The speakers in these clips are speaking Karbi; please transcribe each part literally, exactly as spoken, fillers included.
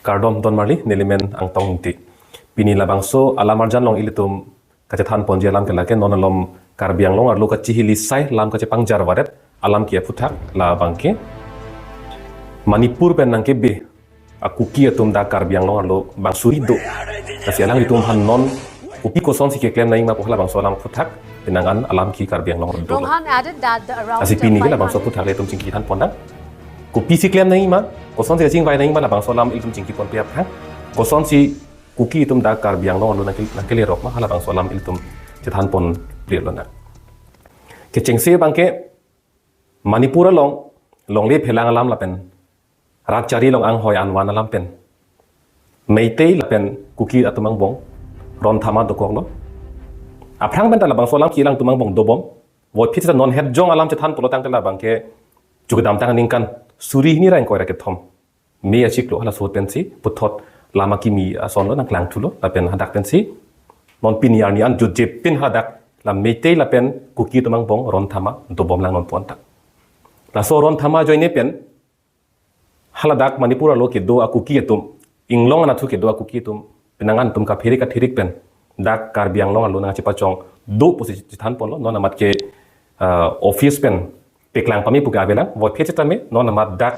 Kardom don marli, nelimen Angtong Ingti. Pini labangso alam arjan along ilitum kachethan ponji alam ke lake non alom Karbi Anglong arlo kachihili sai lam kachepangjar varet alam ke aphuthak labangke Manipur pen nangkebe a Kuki atum dak Karbi Anglong arlo bang suri do. Lasi alanglitum aphan non kopi kosonsi keklem nangji ma pu halabangso alam aphuthak penang an alam ke Karbi Anglong arlo dolo. Ronghang added that the around Lasi pini ke labangso aphuthak le itum chingki than pon nang. Kopisi klem nangji ma, kosonsi kachingvai nangji ma labangso alam ilitum chingki ponpe aphrang. Kosonsi Kuki atum dak Karbi Anglong arlo nangke-, nangkelerok ma halabangso alam ilitum chethan ponplelo nang. Kechengsi abangke Manipur along longle phelang alam lapen rat chari along anghoi anvan alam pen Meitei lapen Kuki atum angbong ron thama dokoklo. Aphrang pen ta labangso alam ke alangtum angbong dobom. Voiphit seta non het jong alam chethan pulo tangte labangke chukdamtang aningkan suri hini ra ingkoi ra kethom May achiklo halaso ahut pensi puthot lam akimi asonlo nangklangthulo lapen hadak pensi non pini arni an jutje pen hadak la Meitei lapen Kuki atum angbong ron thama dobom lang non pon ta. Laso ron thama ajoine pen haladak Manipur arlo kedo a Kuki atum, inglong anatthu kedo a Kuki atum, penang an atum kaphere kathirik pen dak Karbi Anglong arlo nangchepachong do pusi chethan ponlo, non amat ke, ah, office pen peklang pame pu ke avelang, voiphit seta me non amat dak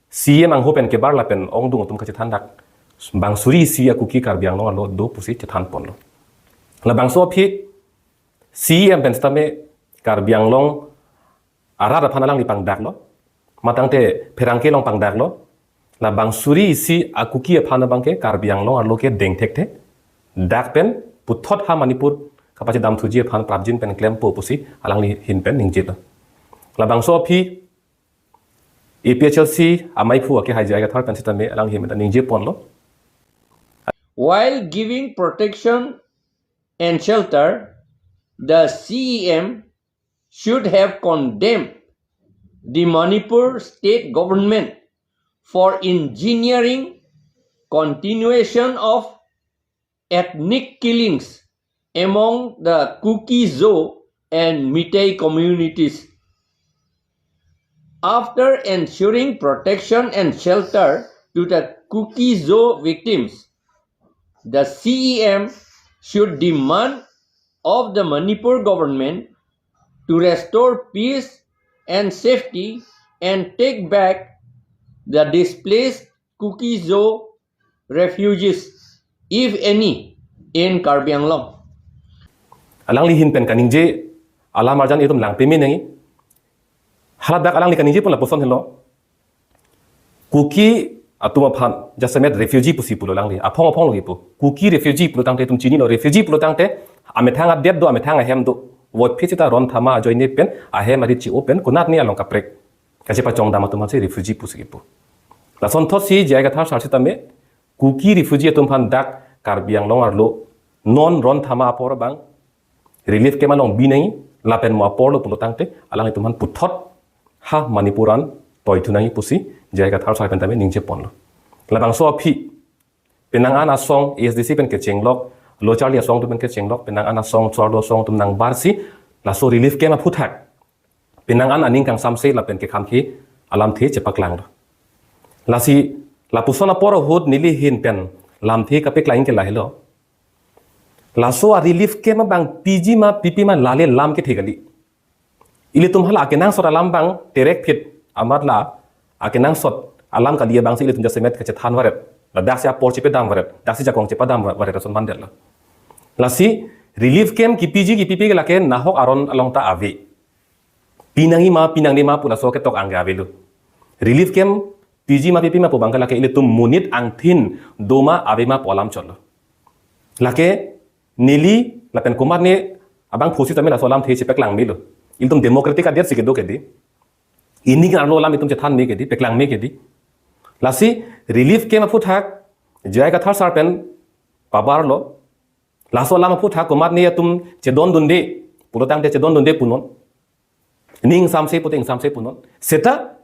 C E M angho pen kebar lapen ongdung atum kachethan dak bang suri isi a Kuki Karbi Anglong arlo do pusi chethan ponlo. Labangso aphi C E M pen seta me Karbi Anglong arat aphan alangli pangdaklo. Matangte pherangke along pangdaklo. La bang suri isi a Kuki aphan abangke Karbi Anglong arlo ke deng thekthe. Dak pen puthot ha Manipur kapachedamthuji aphan prapjin pen klempo pusi alangli ahin pen ningjelo. Labangso aphi A P H L C amaiphu ake hai J I Kathar pen seta me alangli ahin pen ningje ponlo. While giving protection and shelter, the C E M should have condemned the Manipur state government for engineering continuation of ethnic killings among the Kuki-Zo and Meitei communities. After ensuring protection and shelter to the Kuki-Zo victims, the C E M should demand of the Manipur government to restore peace and safety and take back the displaced Kuki-Zo refugees, if any, in Karbi Anglong. Alangli ahin pen kaningje alam arjan itum lang peme nangji. Haladak alangli kaningje pon lapuson helo. Kuki atum aphan jasemet refugee pusi pulo alangli. Aphong aphong lo kipu. Kuki refugee pulo tangte itum chinilo, refugee pulo tangte amethang adet do, amethang ahem do. Voiphit seta ron thama ajoine pen ahem arit chi-o pen konatne along kaprek kachepachongdam atum aphansi refugee pusi kipu. Lasonthotsi J I Kathar sar seta me Kuki refugee atum aphan dak Karbi Anglong arlo non ron thama apor abang relief camp along bi nangji lapen mo aporlo pulo tangte alanglitum aphan puthot ha Manipur an toithu nangji pusi J I Kathar sar pen tame ningje ponlo. Labangso aphi penang an asong A S D C pen kechenglok, lo charli asong atum pen kechenglok, penang an asong chorlo asong atum nangbarsi laso relief camp aphuthak penang an aning kangsamse lapen kekhamkhi alamthe chepaklanglo. Lasi lapuson apor ahut neli ahin pen lamthe kapeklang ke lahelo. Laso a relief camp abang piji ma pipe ma lale lam kethe kali. Ilitum hala akenangsot alam abang terekphit amat la akenangsot alam kali abangsi ilitum jasemet kachethan varet. Ladaksi apor chepedam varet, daksi jakong chepadam varet ason mandetlo. Lasi relief camp kipiji kipipe ke lake nahok aron along ta ave. Pi nangji ma, pi nangne ma pu laso ketok angke avelo. Relief camp piji ma pipe ma pu abangke lake ilitum monit angthin doma ave ma pu alam chotlo. Lake neli lapen komatne abangphu sitame laso alamthe chepeklang melo. Ilitum democratic adet si kedo kedi. Ining arlo alam itum chethan me kedi, peklang me kedi. Lasi relief camp aphuthak J I Kathar sar pen pabarlo. Laso alam aphuthak komatne atum chedondunde pulo tangte chedondunde punon. Ning ingsamse pute ingsamse punon. Seta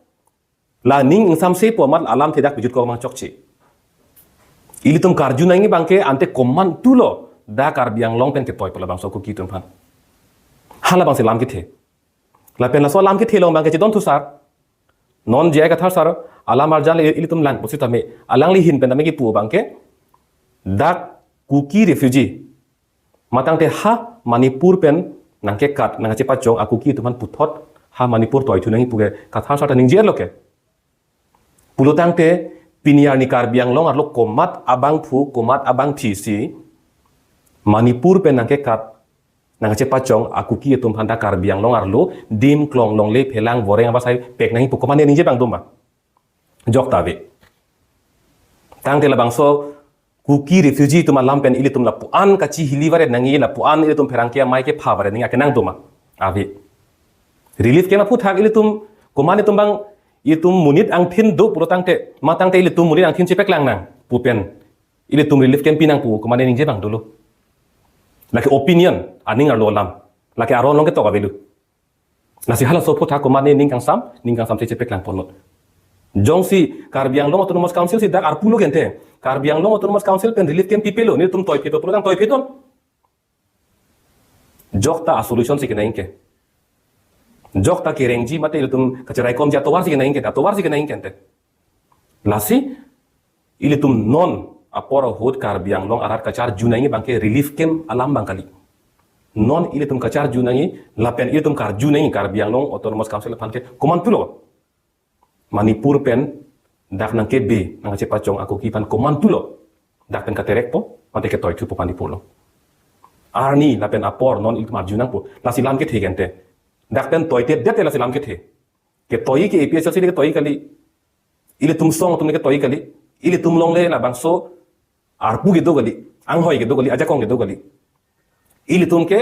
la ning ingsamse pu amat alamthe dak pejut kok mang chokche. Ilitum karju nangji abangke ante komantulo dak Karbi Anglong pen ketoi pu labangso Kuki atum aphan. Halabangsi lam kethe. Lapen laso lam kethe along abangke chedonthu sar. Non J I Kathar sar alam arjan le ilitum lang pusitame, alangli ahin pen tame kipu abangke, dak Kuki refugee matangte ha Manipur pen nangkekat, nangkachepachong a-Kuki atum aphan puthot ha Manipur toithu nangji pu ke kathar sarta ningje-lo ke. Pulotangte pini arni Karbi Anglong arlo komat abangphu, komat abangphi si Manipur pen nangkekat, nangkachepachong a-Kuki atum aphan dak Karbi Anglong arlo dim, klong, longle, phelang, voreng abasai pek nangji pu komatne ningje abang do ma? Jokta ave. Tangte labangso Kuki refugee atum alam pen ilitum lapu-an kachihili varet nangji, lapu-an ilitum pherangke amei kepha varet nangji akenang do ma? Ave. Relief camp aphuthak ilitum, komat itum abang, itum monit angthin do pulotangte, matangte ilitum monit angthin chepeklang nang pu pen ilitum relief camp pi nang pu komatne ningje abang dolo. Lake opinion, aning arlo alam. Lake aron along ketok avelo. Lasi halaso aphuthak komatne ning kangsam, ning kangsam si chepeklang ponlo. Jongsi Karbi Anglong Autonomous Council si dak arpu lo gente, Karbi Anglong Autonomous Council pen relief camp pipelo, nelitum toiphe to pulotang toiphe ton. Jokta a-solution si kenangji ke. Jokta kerengji mate ilitum kacharaikomji atovar si kenangji ke, atovar si kenangji ke ante. Lasi ilitum non apor ahut Karbi Anglong arat kacharju nangji abangke relief camp alam abang kali. Non ilitum kacharju nangji, lapen ilitum karju nangji Karbi Anglong Autonomous Council aphan ke komantulo Manipur pen dak nangkebe, nangkachepachong a-Kuki aphan komantulo dak pen katerekpo, mate ketoithupo Manipur along. Arni lapen apor non ilitum arju nangpo, lasi lam kethe ke ante. Dak pen toite det te lasi lam kethe. Ketoi ke A P H L C le ketoi kali. Ilitum song atum le ketoi kali. Ilitum along le labangso arpu kedo kali. Anghoi kedo kali, ajakong kedo kali. Ilitum ke,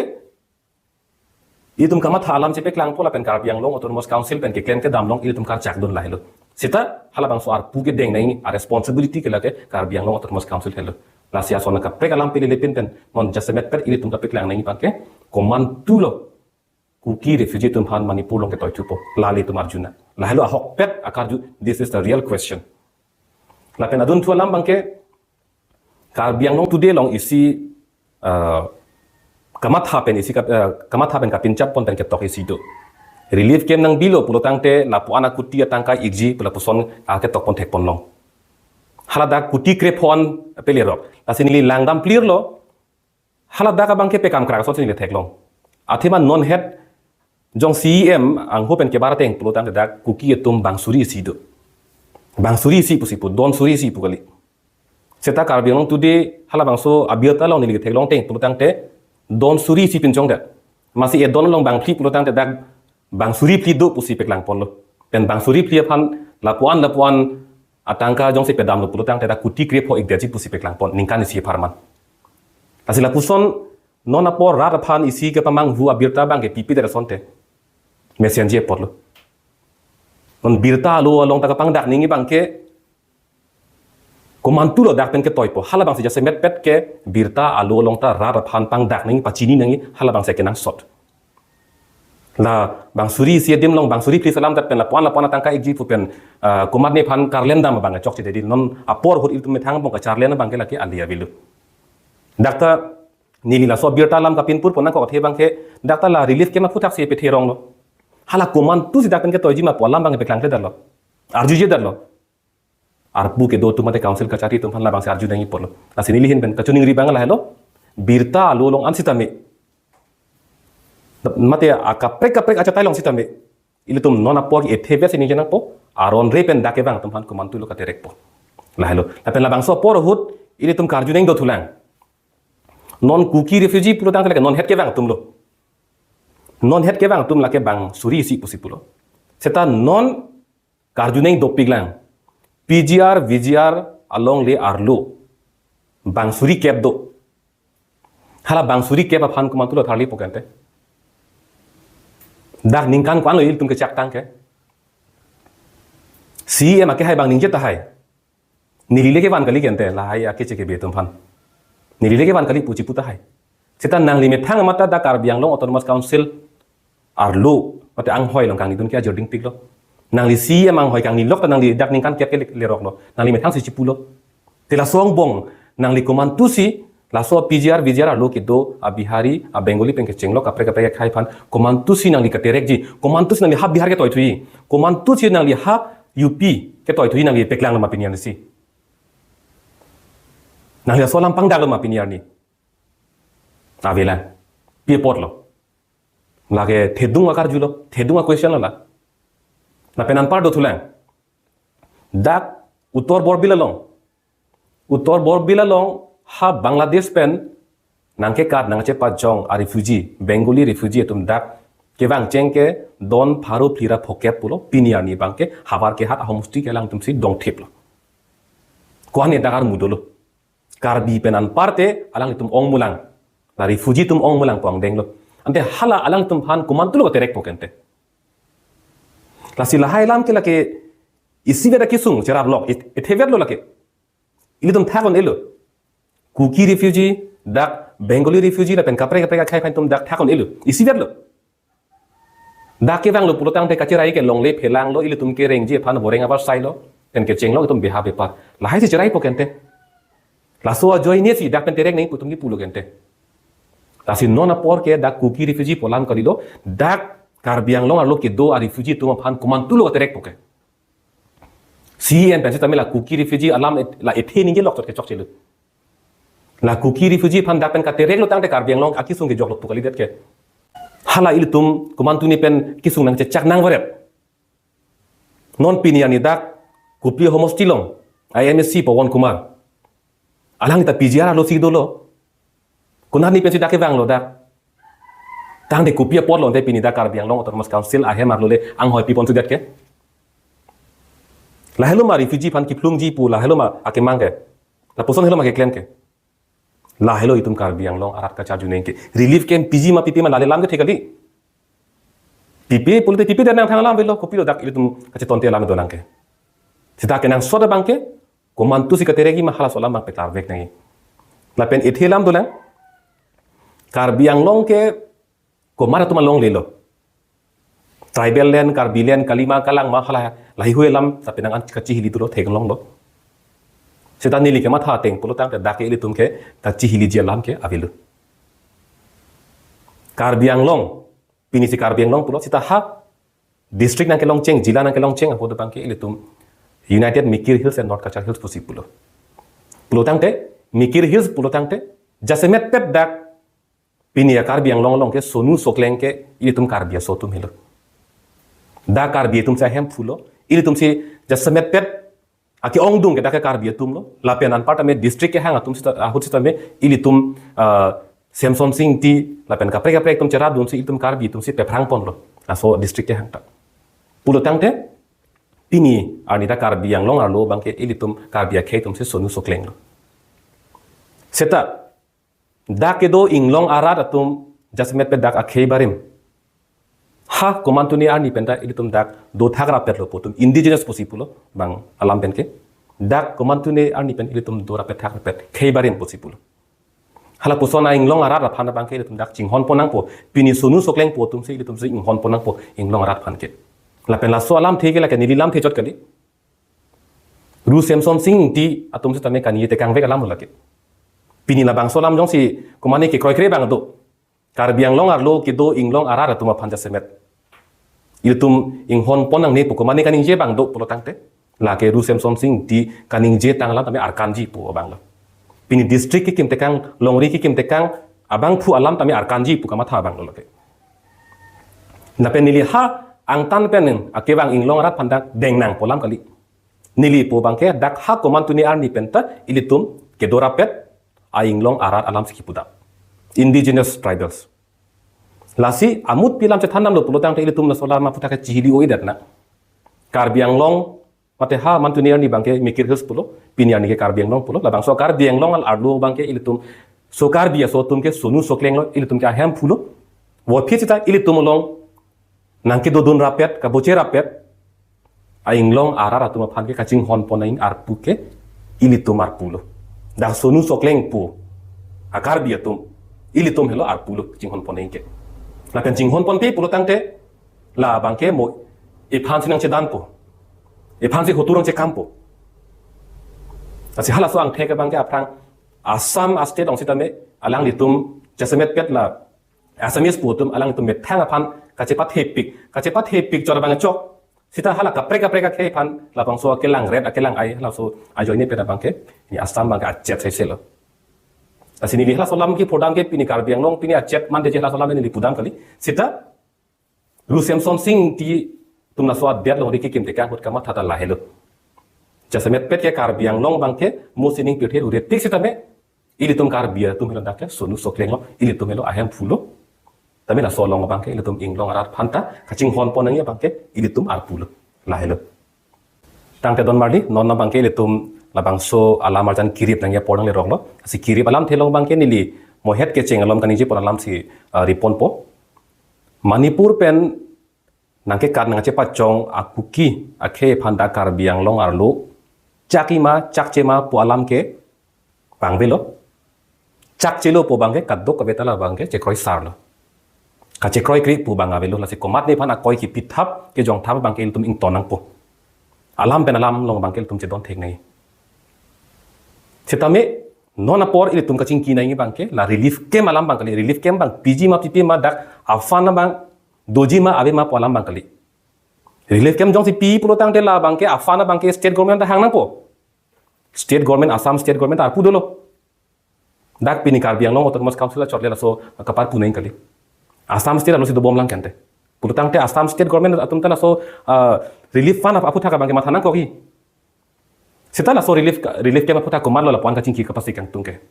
ilitum kamatha alam chepeklangpo lapen Karbi Anglong Autonomous Council pen keklem kedam along ilitum karchak dun lahelo. Seta halabangso arpu kedeng nangji a-responsibility ke lake Karbi Anglong Autonomous Council helo. Lasi ason kaprek alam pele lepin pen non jasemet pet ilitum kapeklang nangji abangke komantulo Kuki refugee atum aphan Manipur along ketoithupo, lale itum arju nang. Lahelo ahokpet akarju, this is the real question. Lapen adunthu alam abangke Karbi Anglong Today along isi, eh, kamatha pen isi kap-, eh, kamatha pen kapinchap pon pen ketok isi do. Relief camp nangbilo pulotangte lapu-an akuti atangka ikji pu lapuson aketok pon thek ponlong. Haladak kuti krepho an pelerok. Lasi neli langdam clear lo. Haladak abangke pekam krak ason si neli theklong. Athema non het jong C E M angho pen kebar ateng pulotangte dak Kuki atum bang suri isi do. Bang suri isi pusi pu, don suri isi pu kali. Seta Karbi Anglong Today halabangso abirta along neli theklong ateng pulotangte don suri isi pinchong det. Masi edon along bang phli pulotangte dak bang suri phli do pusi peklang ponlo. Pen bang suri phli aphan lapuan lapuan atangka jongsi pedamlo pulotangte dak kuti krepho ikdetji pusi peklang pon ningkan isi apharman. Lasi lapuson non apor rat aphan isi kepamanghu abirta abangke pipedet asonte mesen ji apotlo. Non birta alo along ta kapangdak nangji abangke komantulo dak pen ketoipo. Halabangsi jasemet pet ke birta alo along ta rat aphan pangdak nangji, pachini nangji, halabangsi kenangsot. La bang suri isi adim along bang suri phli selam det pen lapuan lapuan atangka ikji pu pen, ah, komatne aphan karlendam abang chokche dedi, non apor ahut ilitum methang abang kacharlen abangke lake ali avelo. Dak ta neli laso birta alam kapinpur pon nangkok athe abangke dak ta la relief camp aphuthak si pethe ronglo. Hala komantu si dak pen ketoiji ma pu alam abang peklangkle detlo. Arjuje detlo. Arpu kedo atum mate council kachari atum aphan labangsi arju nangji apotlo. Lasi neli ahin pen kachiningri abang lahelo. Birta alo along an sitame, mate akaprek kaprek achatai along sitame, ilitum non apor ethe vet si ningje nangpo, aron re pen dak kevang atum aphan komantulo katerekpo. Lahelo. Lapen labangso apor ahut ilitum karju nangji dothulang. Non Kuki refugee pulotangte lake non het kevang atumlo. Non het kevang atum lake bang suri isi pusi pulo. Seta non karju nangji dopiklang. P G R, V G R along le arlo bang suri kep do. Hala bang suri kep aphan komantulo tharlipo ke ante. Dak ningkan ko-anlo ilitum kechak tang ke. C E M akehai abang ningje tahai. Neli le kevan kali ke ante, lahai akeche kebe atum aphan. Neli le kevan kali pu chipu tahai. Seta nangli methang amat ta dak Karbi Anglong Autonomous Council arlo, mate anghoi along kangnidun ke ajor dingpiklo. Nangli C E M anghoi kangnilok ta nangli dak ningkan kep ke le-, leroklo. Nangli methang si chipulo. Te laso angbong nangli komantu si laso P G R, V G R arlo kedo a-Bihari, a-Bengali pen kechenglok kaprek kaprek akhai aphan komantu si nangli katerekji, komantu si nangli ha Bihar ketoithuji, komantu si nangli ha U P ketoithu nangkepeklang lo ma pini arni si? Nangli laso alam pangdak lo ma pini arni? Avelang. Pi apotlo? Lake thedung akarjulo, thedung a-question lo la. Lapen anpar dothulang. Dak Uttar Borbil along, Uttar Borbil along ha Bangladesh pen nangkekat nangchepajong a-refugee, Bengali refugee atum dak kevangcheng ke don pharo phli ra phokep pulo, pini arni abangke Howraghat ahomosti ke alangtum si dongthiplo. Ko-an ne dak armu dolo? Karbi pen anparte alanglitum ongmulang. La refugee atum ongmulang pu angdenglo. Ante hala alangtum aphan komantulo katerek po ke ante? Lasi lahai alam ke lake isivet akesung cherap lok, it-, ithevetlo lake. Ilitum thak un-elo. Kuki refugee, dak Bengali refugee, lapen kaprek kaprek akhei aphan itum dak thak un-elo. Isivetlo. Dak kevanglo pulotangte kacherai ke longle phelanglo, ilitum kerengji aphan boreng abar sailo, pen kechenglo itum beha bepar. Lahai si cherai po ke ante? Laso ajoine si dak pen terek nangji pu itum kipulo ke ante? Lasi non apor ke dak Kuki refugee pu alam kalilo, dak Karbi Anglong arlo kedo a-refugee atum aphan komantulo katerek po ke? C E M pensi tame la Kuki refugee alam et-, la ethe ningje lok chot ke chokchelo. La Kuki refugee aphan dak pen katereklo tangte Karbi Anglong akesung kejoklo pu kalidet ke. Hala ilitum komantu ni pen kesung nangchechak nangvaret. Non pini arni dak Kupi homosti along I M A C Pawan Kumar, alang ta P G R arlo si dolo. Konat ni pensi dak kevanglo dak? Tangte kopi apotlo ante pini dak Karbi Anglong Autonomous Council ahem arlo le anghoi piponsedet ke? Lahelo ma refugee aphan kiphlungji pu, lahelo ma akemang ke? Lapuson helo ma keklem ke? Lahelo itum Karbi Anglong arat kacharju neng ke. Relief camp piji ma pipe ma lale alam kethe kali. Pipe pulote pipe dan nangthang alam avelo, kopilo dak ilitum kachetonte alam dolang ke? Seta kenangsot abangke komantu si katerekji ma halaso alam abang peklarvek nangji. Lapen ethe alam dolang, Karbi Anglong ke komat atum alonglelo. Tribal land, Karbi land, kalima kalangma hala lahai hui alam, tapi nang an kachihili dolo theklonglo. Seta neli kematha ateng pulotangte dak ke ilitum ke kachihiliji alam ke avelo. Karbi Anglong, pini si Karbi Anglong pulo, seta ha district nangkelongcheng, jila nangkelongcheng ahut abangke ilitum United Mikir Hills and North Cachar Hills pusi pulo. Pulotangte, Mikir Hills pulotangte, jasemetpet dak pini a-Karbi Anglong along ke Sonu Sokleng ke ilitum Karbi aso atum helo. Dak Karbi atum si ahemphu lo, ilitum si jasemetpet ake-ongdung ke dak ke Karbi atum lo, lapen anpar tame district kehang atum seta, ahut sitame ilitum, ah, Semsonsing Ingti, lapen kaprek kaprek atum cherapdunsi ilitum Karbi atum si pephrangponlo. Laso district kehang ta. Pulotangte, pini arni dak Karbi Anglong arlo abangke ilitum Karbi akhei atum si Sonu Sokleng lo. Seta, dak kedo inglong arat atum jasemetpet dak akhei barim. Ha, komantu ni arni pen ta ilitum dak dothak rapetlo pu itum indigenous pusi pulo, bang alam pen ke. Dak komantu ni arni pen ilitum do rapet thak rapet, khei barim pusi pulo. Halapuson a-inglong arat aphan abangke ilitum dak chinghonpon nangpo, pini Sonu Sokleng pu atum si ilitum si inghonpon nangpo inglong arat aphan ke. Lapen laso alamthe ke lake neli lamthe chot kali. Ru Semsonsing Ingti atum sitame kaningje tekangvek alam lo lake. Pini labangso alam jongsi komatne kekroikre abang do, Karbi Anglong arlo kedo inglong arat atum aphan jasemet ilitum inghonpon nangne pu komatne kaningje abang do pulotangte, lake Ru Semsonsing Ingti kaningje tang alam tame arkanji pu abang lo. Pini district kekim tekang, longri kekim tekang abangphu alam tame arkanji pu kamatha abang lo lake. Lapen neli ha angtan pen akevang inglong arat aphan dak deng nangpo alam kali. Neli pu abangke dak ha komantu ni arni pen ta ilitum kedo rapet a-inglong arat alam si kipu dak, indigenous tribals. Lasi amut pi alam chethan damlo pulotangte ilitum laso alam aphuthak kachihili-o-edet na. Karbi Anglong, mate ha mantu ni arni abangke Mikir Hills pulo, pini arni ke Karbi Anglong pulo, labangso Karbi Anglong al arlo abangke ilitum, so Karbi aso atum ke Sonu Sokleng lo, ilitum ke ahemphu lo. Voiphit seta ilitum along nangkedodun rapet, kaboche rapet a-inglong arat atum aphan ke kachinghonpon nang arpu ke ilitum arpu lo. Dak Sonu Sokleng pu a-Karbi atum, ilitum helo arpu lo chinghonpon nang ke. Lapen chinghonponpe pulotangte, labangke mo iphan si nangchedanpo, iphan si hotur nangchekampo. Lasi halaso angthek abangke aphrang Assam a-state along sitame alanglitum jasemetpet la Assamese pu atum alanglitum methang aphan kachepathepik, kachepathepik chot abang chok. Sita hala kaprek kaprek akhei aphan labangso akelang ret akelang ai halaso ajoine pen abangke pini Assam abangke achep saiselo. Lasi neli halaso alam kephodam ke pini Karbi Anglong pini achep mande je halaso alam neli pudam kali. Sita Ru Semsonsing Ingti atum laso adet along ri kekim tekang ahut kamatha ta lahelo. Jasemet pet ke Karbi Anglong abangke mo sining pirthe ure tik sitame ilitum Karbi atum helo dak ke sonu soklenglo, ilitum helo ahemphu lo. Tame laso along abangke ilitum inglong arat aphanta kachinghon pon nangji abangke ilitum arpu lo. Lahelo. Tangte don marli, non abangke ilitum labangso alam arjan kirip nangji apor nangleroklo. Lasi kirip alamthe along abangke neli mohet kecheng alom kaningje pon alamsi, ah, ri ponpo. Manipur pen nangkekat nangchepachong a-Kuki akhei aphan dak Karbi Anglong arlo chakji ma chakche ma pu alam ke pangvelo. Chakchelo pu abangke kadokave ta labangke chekroisarlo. Kachekroikre pu abang avelo, lasi komatne aphan akoi kepithap kejongthap abangke ilitum ington nangpo. Alam pen alam along abangke ilitum chedon thek nangji. Sitame non apor ilitum kachingki nangji abangke la relief camp alam abang kali, relief camp abang piji ma pipe ma dak a-fund abang doji ma ave ma pu alam abang kali. Relief camp jongsi pi pulo tangte labangke a-fund abangke state government ta hang nangpo. State government, Assam state government ta arpu dolo. Dak pini Karbi Anglong Autonomous Council achotle laso kaparpu nangji kali. Assam state arlosi dobom lang kente. Pulo tangte Assam state government atum ta laso, ah, relief fund ap-, aphuthak abangke matha nangkokji. Sita laso relief, relief camp aphuthak komatlo lapu-an kachingki kapasi kangtung ke.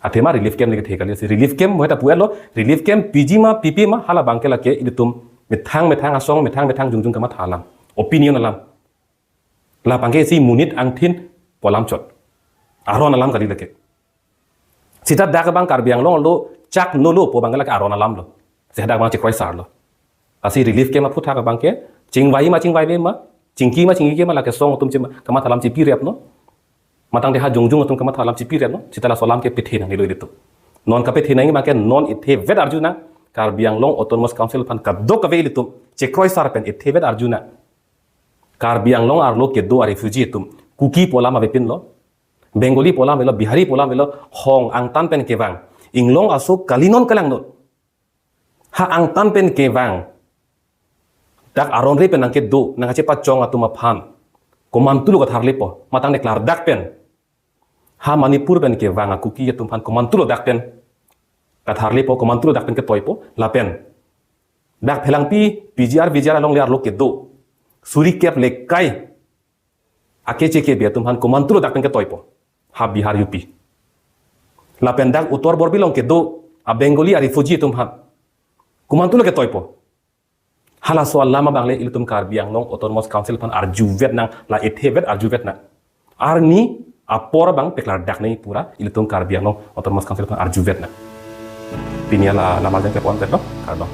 Athema relief camp neke the kali, si relief camp mo heta pu-etlo, relief camp piji ma pipe ma hala abangke lake ilitum methang methang asong, methang methang jongjong kamatha alam, opinion alam. Labangke isi monit angthin pu alam chot. Aron alam kali lake. Sita dak abang Karbi Anglong arlo chaknolo pu abangke lake aron alamlo. Si hadak abang chekroisarlo. Lasi relief camp aphuthak abangke chingvai ma chingvaive ma, chingki ma chingkike ma lake asong atum chima kamatha alam chipirepno. Matangte ha jongjong atum kamatha alam chipirepno. Sita laso alam ke pethe nangnelo ilitum. Non kapethe nangji abangke non ithevet arju nang, Karbi Anglong Autonomous Council aphan kadokave ilitum chekroisar pen ithevet arju nang. Karbi Anglong arlo kedo a-refugee atum Kuki pu alam avepinlo, Bengali pu alam avelo, Bihari pu alam avelo, hong angtan pen kevang, inglong aso kalinon kalangnon. Ha angtan pen kevang dak aron re pen nangkedo nangkachepachong atum aphan komantulo katharlepo, matangte klardak pen ha Manipur pen kevang a-Kuki atum aphan komantulo dak pen katharlepo, komantulo dak pen ketoipo, lapen dak Phelangpi P G R V G R alongle arlo kedo suri kep lekai akeche kebe atum aphan komantulo dak pen ketoipo, ha Bihar, U P. Lapen dak Uttar Borbil along kedo a-Bengali a-refugee atum aphan komantulo ketoipo. Halaso alam abangle ilitum Karbi Anglong Autonomous Council aphan arjuvet nang, la ithevet arjuvet nang. Arni apor abang peklardak nangji pura ilitum Karbi Anglong Autonomous Council aphan arjuvet nang. Pini hala lamar jang kepo-an petlo, kardom.